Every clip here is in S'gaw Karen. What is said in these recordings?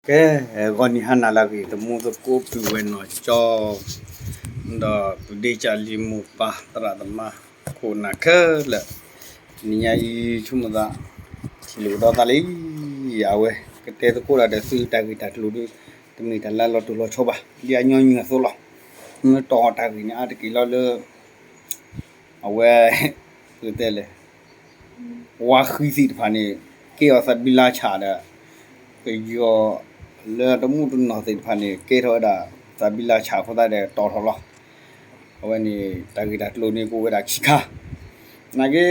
ကဲ, ဂီၤနံၤဟါနၤလၢအဂ့ၤ သမူသကိးပုၢ်ဝဲၢ်နီၢ်ကၠီ ဒီးပဒ့ကၢ်လံ မိၢ်ပၢ်သရၣ်သမါ ခိၣ်နၢ်ခဲလၢာ်, တနံၤညါအံၤ ဆိကမိၣ်သး ထံၣ်လိာ်ကဒီးသးလံ, အဝဲ ကတဲသကိးတၢ်ဒီးသုတၢ်ဂ့ၢ်တၢ်ကျိၤဒီး တမ့ၢ်တၢ်လၢလီၤတိၢ်လီၤဆီဘၣ်, ဒ်အညီနုၢ်အသိးလီၤ, မ့ၢ်တီၢ်တၢ်ဂ့ၢ်န့ၣ် အါတက့ၢ်လီၤလၢ အဝဲ ပကတဲလဲၣ် ဝါဃံသ့ၣ်တဖၣ်န့ၣ် ကဲအီၤသးဘံလါဆၣ်ဒီး ပယီၤလၢတမူတနီၢ်သ့ၣ်တဖၣ်န့ၣ် ကဲထီၣ်ဝဲဒၣ်သးဘံလါဆၣ်အဃိသတးဒီးတီၢ်ထီၣ်လီၤ. အဝဲန့ၣ် တၢ်ဂ့ၢ်တၢ်ကျိၤန့ၣ် ကအိၣ်ဝဲဒၣ်ခံခါ, နာ်က့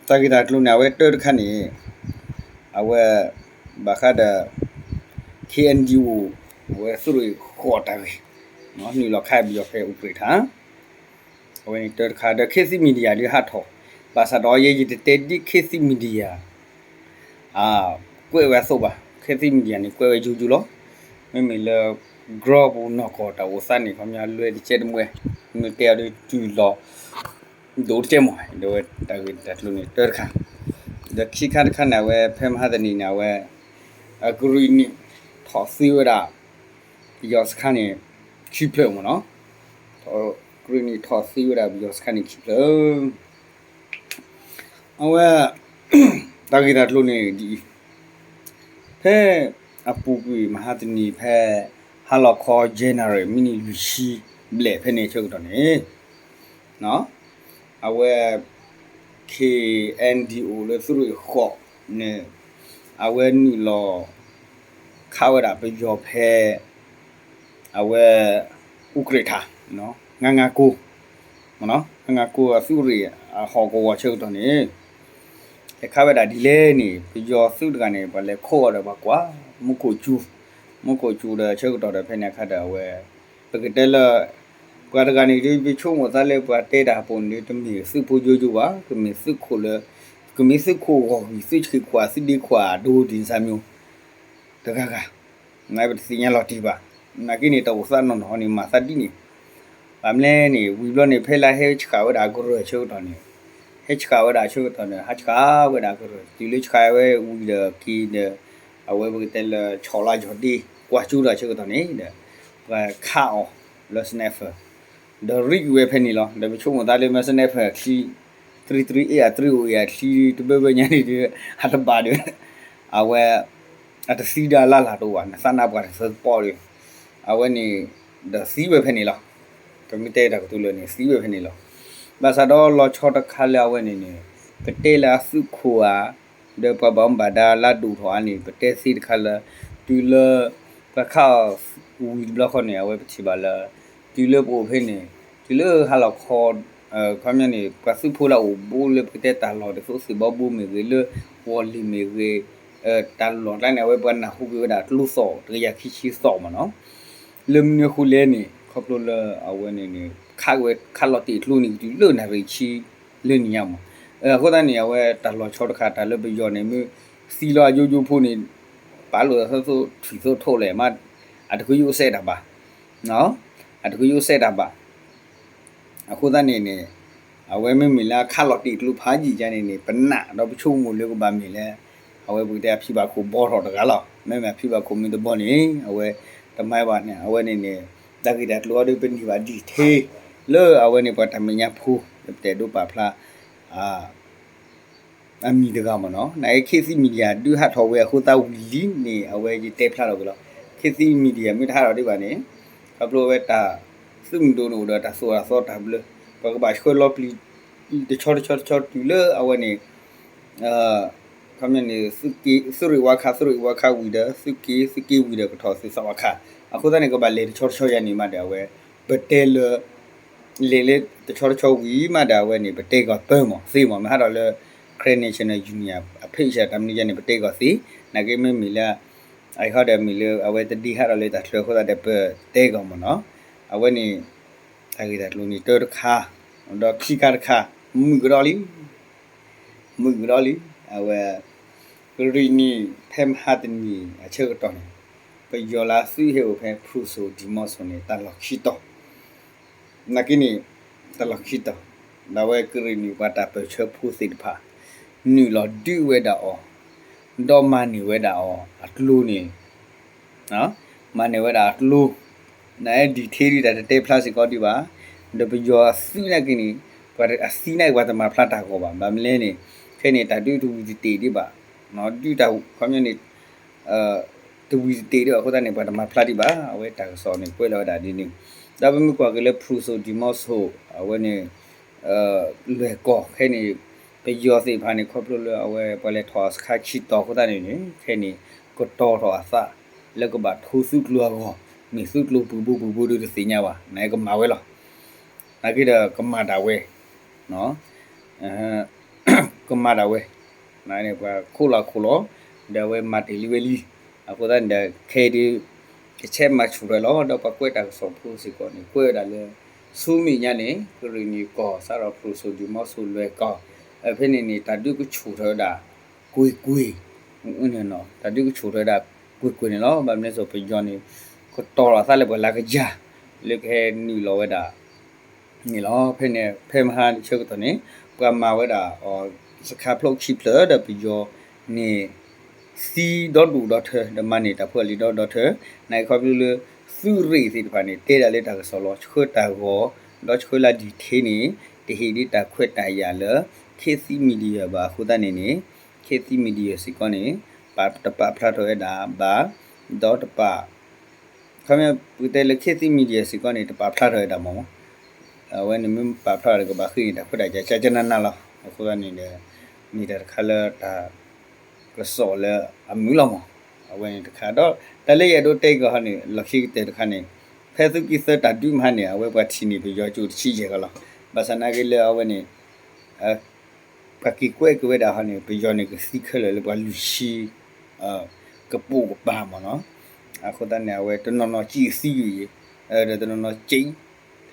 တၢ်ဂ့ၢ်တၢ်ကျိၤန့ၣ် အဝဲတၢတခါန့ၣ် အဝဲ ဘၣ်ဃးဒီး ခ့ၣ်အဲၣ်ယူၣ်အိၣ် အဝဲသုးရ့ၣ်ဃိးတၢ်ဂ့ၢ် နုာ်လီၤခးပယီၤဖဲအူကြ့ၣ်ထၣ် အဝဲန့ၣ်တၢတခါဒီး ခေတ်သစ် media ဒုးဟးထီၣ်, ဘၣ်ဆၣ်ဒီးယဲယတတဲဒ် ခေတ်သစ် media ကွဲးဝဲအသိးဘၣ်, ခေတ်သစ် media န့ၣ် ကွဲးဝဲယိယိလီၤ. မ့မ့ၢ်လၢ graph ပူၤနီၢ်ကီၢ်တၢ်အိၣ်သးန့ၣ် ခီပညီလွဲတကဲတမှဲ, မ့ၢ်တဲအီၤဒ်တုၤလီၤ ဒိၣ်တကဲမး, ဒီးတၢ်ဂ့ၢ်တၢ်ကျိၤန့ၣ်တၢတခါ, ဒီးခံခါတခါန့ၣ် အဝဲဖဲမဟါတနံၤန့ၣ် အဝဲ အကရံၣ်နံၣ်ထီၣ်သ့ဝဲဒၣ် ပယီၤစခါန့ၣ် ခံဖျၢၣ်မးနီၤ, ကရံၣ်နံၣ်ထီၣ်သ့ဝဲဒၣ်ပယီၤစခါန့ၣ်ခံဖျၢၣ် အဝဲ တၢ်ဂ့ၢ်တၢ်ကျိၤန့ၣ်ဒ်အံၤ, ဖဲအပူၤကွံာ်မဟါတနံၤဖဲ ဟါလီၤခီ January မုၢ်နံၤလွံၢ်ဆံဘျဲၣ်ဖဲန့ၣ်အဆၢကတီၢ်န့ၣ် အဝဲ ခ့ၣ်အဲၣ်ယူၣ်အိၣ် လၢသုးရ့ၣ်ဃိးန့ၣ် အဝဲနုာ်လီၤ ခးဝဲဒၣ်ပယီၤဖဲ အဝဲ အူကြ့ၣ်ထၣ် ငါးငါးကိုး ငါးငါးကိုး အသုးရ့ၣ်အဟီၣ်ကဝီၤဆၢကတီၢ်န့ၣ် ဟဲခးဝဲဒၣ်ဒ်လဲၣ်န့ၣ် ပယီၤသုးတဂၤန့ၣ် ပှၤလဲၤခိးအီၤဒီးပှၤကွၢ် မူခိၣ်စူၤ, မူခိၣ်စူၤဒီးဆၢကတီၢ်ဒီးဖဲန့ၣ်အခါဒီးအဝဲ ပကတဲလၢ ပှၤတဂၤန့ၣ်ဒ်ပဆိကမိၣ်သးလၢပှၤတဲတၢ်အပူၤန့ၣ် တမ့ၢ်သုးဖိယိယိဘၣ်, ကမ့ၢ်သုးခိၣ်လၢ ကမ့ၢ်သုးခိၣ်ဂီၢ်ဂံၢ် သုးဆ့ၣ်ခိၣ်ဧါ သုးဒ့ခိၣ်ဧါ ဒိဒ်န့ၣ်စၢ်မံၤ တဂၤဂၤ နပတသ့ၣ်ညါလီၤတံၢ်ဘၣ်. နာ်က့န့ၣ် တၢ်အိၣ်သးနီၢ်နီၢ်န့ၣ် မၤသးဒ်န့ၣ် ဘၣ်မနုၤလဲၣ်န့ၣ် ဝံၤဘျီန့ၣ် ဖဲလၢဟဲဆှးဝဲဒၣ်အကရၢၢ်ဆၢကတီၢ်န့ၣ် ဟဲဆှးဝဲဒၣ်ဆၢကတီၢ်န့ၣ် ဟးဆှးဝဲဒၣ်အကရၢၢ် တုၤလၢဆှးဝဲဝံၤဒီးက့ၤဒီး အဝဲပကတဲလၢဆီၣ်လါယီၤဒ့ ကွၢ်ကၠိတၢ်ဆၢကတီၢ်န့ၣ်ဒီး ပှၤခးအီၤလၢ sniper ဒီးရံးကွံာ်ဝဲဖဲန့ၣ်လီၤ. ဒီးပဆိကမိၣ်သးလၢမ့ၢ် sniper အချံ တြံတြံအ့ၣ် အတြံအိၣ်အ့ၣ် အချံတဘၢဘၢညါန့ၣ်ဒီး အတဘၣ်ဒီး အဝဲ အတသံဒီးအလၢ်လၢ်တအိၣ်ဘၣ် နသးနါပှၢ်တသၢတပီၢ်ဒီး အဝဲန့ၣ် ဒီးသံဝဲဖဲန့ၣ်လီၤ. ပမ့ၢ်တဲတၢ်ကတိၤလၢန့ၣ် သံဝဲဖဲန့ၣ်လီၤ. ဘၣ်ဆၣ်ဒီးလီၤဆီတခါလၢအဝဲန့ၣ်န့ၣ် ပတဲလၢအသုးခိၣ်ဧါ ဒီးပှၤဘၣ်မူဘၣ်ဒါလၢဒိၣ်ထီၣ်ဧါန့ၣ် ပတဲသ့တခါလၢ တုၤလၢ ပှၤခးအီၤဝံၤတဘျီဃီန့ၣ် အဝဲပထံၣ်ဘၣ်လၢ တုၤလၢပအိၣ်ဖဲန့ၣ် တုၤလၢဟါလီၤခီ ခီပညီန့ၣ် ပှၤသုးဖိလၢအအိၣ်ဘူးလၢပကတဲတၢ်လီၢ်ဒ်သိးသ့ၣ်ဘီဘိမ့ၢ်ဂ့ၤ လၢဝီၤလ့ၢ်မ့ၢ်ဂ့ၤ တၢ်လီၢ်ကျါန့ၣ် အဝဲပှၤနၢ်ဟူက့ၤဝဲဒၣ်ကျိသီၣ် တကယၤခံဆံသီၣ်မးနီၤ လၢမနုၤအဃိလဲၣ်န့ၣ် ခီဖျိလၢအဝဲန့ၣ်န့ၣ် ခးဝဲခးလီၤတ့ၢ်ကျိန့ၣ် တုၤလၢနၣ်ရံၣ်ဆံလၢနံၤညါမး အဃိသတးန့ၣ် အဝဲတၢ်လီၤဆီတခါ တၢ်လၢပယီၤန့ၣ် မ့ၢ်သံလီၤအယိယိဖိန့ၣ် ပာ်လိာ်သးသိထံၣ်သိထိလဲၣ်မး အတကယိစဲးတၢ်ဘၣ် အတကယိစဲးတၢ်ဘၣ် အဃိသတးန့ၣ်န့ၣ် အဝဲမ့မ့ၢ်လၢအခးလီၤတ့ၢ်ကျိဖးယံာ်ယါန့ၣ်န့ၣ် ပနာ်ဒီးပဆိကမိၣ်လၢကဘၣ်မ့ၢ်လၢ အဝဲပကတဲအဖံဘၣ်ခိၣ်ဘီထီၣ်တဂၤလီၤ. မ့မ့ၢ်အဖံဘၣ်ခိၣ်မ့ၢ်တဘီန့ၣ် အဝဲတမၤဘၣ်န့ၣ် အဝဲန့ၣ်န့ၣ် တၢ်ဂ့ၢ်တၢ်ကျိၤအံၤဒီးပန့ၢ်ဘၣ် detail လၢအဝဲန့ၣ်ပှၤတၢ်မဲာ်ညါဖိ လၢပတဲဒိပာ်ဖျါ အမံၤတဂၤမ့ၢ်နီၤ. နာ်က့ ခေတ်သစ် media ဒုးဟးထီၣ်ဝဲအဃိသတးဝံၤလံန့ၣ် အဝဲယတဲဖျါထီၣ်က့ၤလီၤ. ခေတ်သစ် media မ့ၢ်တဟးထီၣ်ဒံးဘၣ်န့ၣ် ခီဖျိအဝဲတၢ်သုးမုၢ်ဒိၣ်န့ၣ်အိၣ်ဒီးတၢ်သိၣ်တၢ်သီတၢ်ဘျၢ ပှၤကဘၣ်ဆှၢလီၤပျံၤ တဆီတဆီတဆီတုၤလၢအဝဲန့ၣ် ခီပညီန့ၣ် သုးရ့ၣ်ဝါခါ သုးရ့ၣ်ဝါခါဝံၤဒီး သုးက့ သုးက့ဝံၤဒီးကထီၣ်သုးသီဝါခါ အဃိသတးန့ၣ် ကဘၣ်လဲၤတဆီတဆီယါန့ၣ်မးဒီးအဝဲ ပတဲလၢ လဲၤလၢတဆီတဆီဝံၤမးဒီးအဝဲန့ၣ် ပတဲကီၢ်ပၢမး သ့မး မ့ၢ်ဟးထီၣ်လၢ Karen National Union အ page တၢ်မနုၤယါန့ၣ် ပတဲကီၢ်သ့ နာ်က့မ့မ့ၢ်လၢ အဟီဒီးမ့ၢ်လၢအဝဲတဒံဟးထီၣ်လၢတၢ်ချၢအဃိသတးဒီး ပတဲကီၢ်မ့ၢ်နီၤ. အဝဲန့ၣ် တၢ်ဂ့ၢ်တၢ်ကျိၤန့ၣ်တၢတခါ ဒီးခံခါတခါ မုာ်ကဒီးလံ မုာ်ကဒီးလံ အဝဲ ကရံၣ်နံၣ်ဖဲမဟါတနံၤအဆၢကတီၢ်န့ၣ် ပယီၤလၢသုးဟဲအိၣ်ဖဲဖရူစိၤဒံၣ်မီစိၤန့ၣ် တၢ်လီၢ်ခံတီၤ နာ်က့န့ၣ် တၢ်လီၢ်ခံတီၤ ဒီးအဝဲကရံၣ်နံၣ်ပှၤတၢ်ပၢၢ်ဆၢဖိသ့ၣ်တဖၣ် နုာ်လီၤဒုးဝဲဒၣ်အီၤ ဒီးမၤန့ၢ်ဝဲဒၣ်အီၤအကျိၤန့ၣ် မၤန့ၢ်ဝဲဒၣ်အကျိ နအဲၣ်ဒိးထဲဒ်တၢ်တတဲဖျါစ့ၢ်ကီးဒံးဘၣ်, ဒီးပယီၤအသုးနာ်က့န့ၣ် ပှၤအသံနာ်က့ ပှၤတမၤဖျါတၢ်ဂီၤဘၣ်. ဘၣ်မနုၤလဲၣ်န့ၣ် ခဲန့ၣ် တၢ်ဒုးတဝံၤတတ့ၢ်ဒံးဘၣ်, ဒုးတၢ်ခီပညီန့ၣ် တဝံၤတတ့ၢ်ဒံးဘၣ်အဃိသတးန့ၣ် ပှၤတမၤဖျါဒံးဘၣ်. အဝဲတၢ်ကစီၣ်န့ၣ် ကွဲးလီၤဝဲဒၣ်ဒ်န့ၣ်, ဒီးပမ့ၢ်ကွၢ်က့ၤလၢ ဖရူစိၤဒံၤမီစိၤ အဝဲန့ၣ် လွဲၢ်ကီၢ်ခဲန့ၣ် ပယီၤသ့ၣ်တဖၣ်န့ၣ် ခီဖျိလၢအဝဲပှၤလဲၤထီၣ်စခါခံတီၤအဃိသတးန့ၣ်န့ၣ် ခဲန့ၣ် ကတီၤထီၣ်အသး လၢကဘၣ်ထိသုးကျိၤအဂီၢ်, မ့ၢ်သုးကျိၤပူၤဘိပူၤဘိဒီးတသ့ၣ်ညါဘၣ်, နကမၤဝဲလီၤ. နာ်က့ဒီးကမၤဒၣ်ဝဲ ကမၤဒၣ်ဝဲ, ပှၤခိၣ်လီၤခိၣ်လီၤ, ဒီးအဝဲမၤတ့ၢ်လံဝဲလံ. အဃိသတးန့ၣ်ဒီး ခဲအံၤဒုး ကဆဲးမၤဆူၣ်ထီၣ်လီၤ. ဒီးပှၤကွဲးတၢ်ကစီၣ်ဖိစ့ၢ်ကီးန့ၣ် ကွဲးဝဲဒၣ်လၢ ဆူမဲာ်ညါန့ၣ် ကရ့ၣ်နံၣ်ကီၢ် စးထီၣ်ဖရူစိၤဒံၤမီစိၤလွဲၢ်ကီၢ် ဖဲန့ၣ်န့ၣ် တၢ်ဒုးကဆူၣ်ထီၣ်ဝဲဒၣ် ကွ့ၢ်ကွ့ၢ်, တၢ်ဒုးကဆူၣ်ထီၣ်ဝဲဒၣ်ကွ့ၢ်ကွ့ၢ်န့ၣ်လီၤ. ဘၣ်မနုၤလဲၣ် ပယီၤန့ၣ် ကတီၤလီၤသးလၢပှၤလၢကယၤ လၢကဟဲနုာ်လီၤဝဲဒၣ် န့ၣ်လီၤ. ဖဲန့ၣ် ဖဲမဟါဆၢကတီၢ်န့ၣ် ပှၤမၤဝဲဒၣ် စခါဖျိခံဖျၢၣ်ဒီးပယီၤန့ၣ် သံဒီဒူၣ်ဒီထၢ ဒီးမၤန့ၢ်တၢ်ဖိအလံာ်ဒီဒူၣ်ဒီထၢ, နာ်က့ခီဖျိလၢ သုးရ့ၣ်သ့ၣ်တဖၣ်န့ၣ် တဲဒၣ်လၢတၢ်ကစီၣ်လီၤဆှၢတၢ်ဂီၤ ဒီးဆှၢလၢ detail န့ၣ် တဟ့ၣ်ဒံးတၢ်ခွဲးတၢ်ယာ်လၢ ခေတ်သစ် media ဘၣ်အဃိသတးန့ၣ်န့ၣ် ခေတ်သစ် media စ့ၢ်ကီးန့ၣ် ပတပာ်ဖျါထီၣ်ဝဲဒၣ်ဘၣ် ဒီးတပာ် ခီပညီ ပကတဲလၢ ခေတ်သစ် media စ့ၢ်ကီးန့ၣ် တပာ်ဖျါထီၣ်ဝဲဒၣ်မ့ၢ်မ့ၢ်, အဝဲန့ၣ်မ့ၢ်ပာ်ဖျါထီၣ်ဒီးကဘၣ်ဃ့န့ၢ်တၢ်ခွဲးတၢ်ယာ်ကကနနၤလီၤ. အဃိသတးန့ၣ်ဒီး မ့ၢ်တၢ်တခါလၢတၢ်ကစီၣ်လၢအမုာ်လီၤမး, အဝဲန့ၣ်တခါဒီး တၢ်လၢယအဲၣ်ဒိးတဲကီးဟီန့ၣ် လီၢ်ခံကတၢၢ်တခါန့ၣ် ဖဲသုးက့သၢတၢ်ဒုးမဟါန့ၣ် အဝဲပှၤထံၣ်န့ၢ်ပယီၤကၠိတဆံယဲၢ်ကီးလီၤ. ဘၣ်ဆၣ်နာ်က့လၢအဝဲန့ၣ် ပှၤက့ၤကွဲးက့ၤဝဲဒၣ်ဟီန့ၣ် ပယီၤန့ၣ်ကသံခဲလၢာ်လၢပှၤလွံၢ်ဆံ ကပိာ်ကပၤမ့ၢ်နီၤ. အဃိသတးန့ၣ် အဝဲတနီၤနီၤကံၣ်သံကွံာ်အံၤ, ဒီးတနီၤနီၤကံၣ်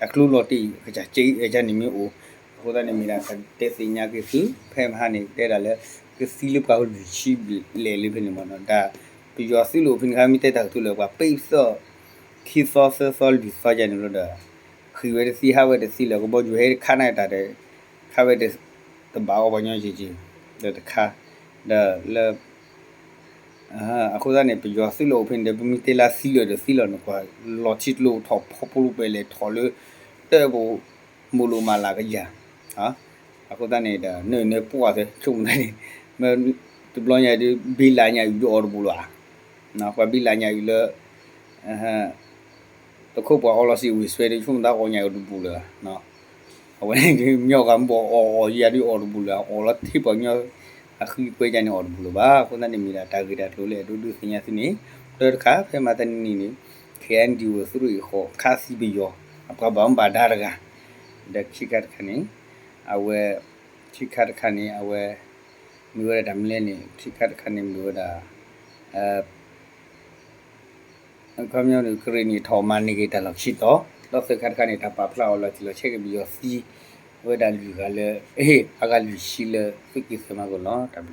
အကျိလီၤတ့ၢ်အံၤ ကစၢ်ကံၣ်အကန့ၣ်မ့ၢ်အိၣ်, အဃိသတးန့ၣ်မ့ၢ်ဒၣ်တၢ်တဲသ့ၣ်ညါက့ၤသု ဖဲမဟါန့ၣ် တဲဒၣ်လၢ ကသံလၢပှၤလွံၢ်ဆံဘျဲၣ်လံဖဲန့ၣ်မ့ၢ်နီၤ. တၢ်ပယီၤသုးလီၢ်ဖဲန့ၣ်ခါ မ့ၢ်တဲတၢ်ကတိၤလၢပှၤပ့ၢ်သီၣ် ခံသီသၢသီလွံၢ်သီယါန့ၣ်လီၤဒီး ဃံးဝဲတသံ ဟးဝဲတသံလၢကဘီယူၤဟဲခးနၤတၢ်ဒီး ခးဝဲတဘၣ်အီၤပှၤညီက့ၤက့ၤ ဒီးတခါ ဒီးလၢ အဃိသတးန့ၣ် ပယီၤသုးလီၢ်အိၣ်ဖဲန့ၣ်ဒီး ပမ့ၢ်တဲလၢသံလၢာ်ဒီးသံလီၤန့ၣ် ကွၢ်လီၤထံကျိထီၣ်ဖီဖိလီၤပဲလဲၣ်ထီၣ်လၢ တၢ်ဘိၣ်မိၢ်လိာ်မၤလၤကယၤ အဃိသတးန့ၣ်ဒီး နနၢ်ပှၢ်သ့ ဆိကမိၣ်သးန့ၣ် တဘျီညါဒုး ဘံလၢညါအုၣ်ဒုးအီၣ်တဘူးလၢၤဘၣ်, ပှၤဘံလၢညါအုၣ်လၢ တခိၣ်ပှၤအီလီၤစံးဝံၤစွဲဒီး ဆိကမိၣ်သးအီၣ်ညါအုၣ်တဘူးလၢၤဘၣ်. အဝဲန့ၣ်ဒုး မညီဂၤမ့ၢ်ဘၣ်အီၣ်အီၣ်ယၤဒုးအီၣ်တဘူးလၢၤဘၣ်, အီၣ်လီၤထံပှၤကညီ အဃံကွဲယါန့ၣ်အီၣ်တဘူးလၢၤဘၣ်. အဃိသတးန့ၣ်မ့ၢ်ဒၣ်တၢ်ဂ့ၢ်တၢ်ကျိၤလၢအဲၣ်ဒိးဒုးသ့ၣ်ညါသုန့ၣ် တၢ်တခါ ဖဲမဟါတနံၤန့ၣ် KNDO သုးရ့ၣ်ဃီၤခးသံပယီၤ အပှၤဘၣ်မူဘၣ်ဒါတဂၤ, ဒီးခံခါတခါန့ၣ် အဝဲ ခံခါတခါန့ၣ် အဝဲ မ့ၢ်ဝဲဒၣ်တၢ်မနုၤလဲၣ်န့ၣ် ခံခါတခါန့ၣ်မ့ၢ်ဝဲဒၣ် ခီပညီန့ၣ် ကရ့ၣ်နံၣ်ထီၣ်မၤန့ၢ်က့ၤတၢ်လီၢ်ခံတီၤ, ဒီးသၢခါတခါန့ၣ် တၢ်ပာ်ဖျါအီၤလီၤတံၢ်လီၤဆဲးက့ၤပယီၤသံဝဲဒၣ်လွံၢ်ဂၤလၢ အဂၤလွံၢ်ဆံလၢသုးက့သၢမၤကီၢ်လီၤ. တၢ်ဘျုး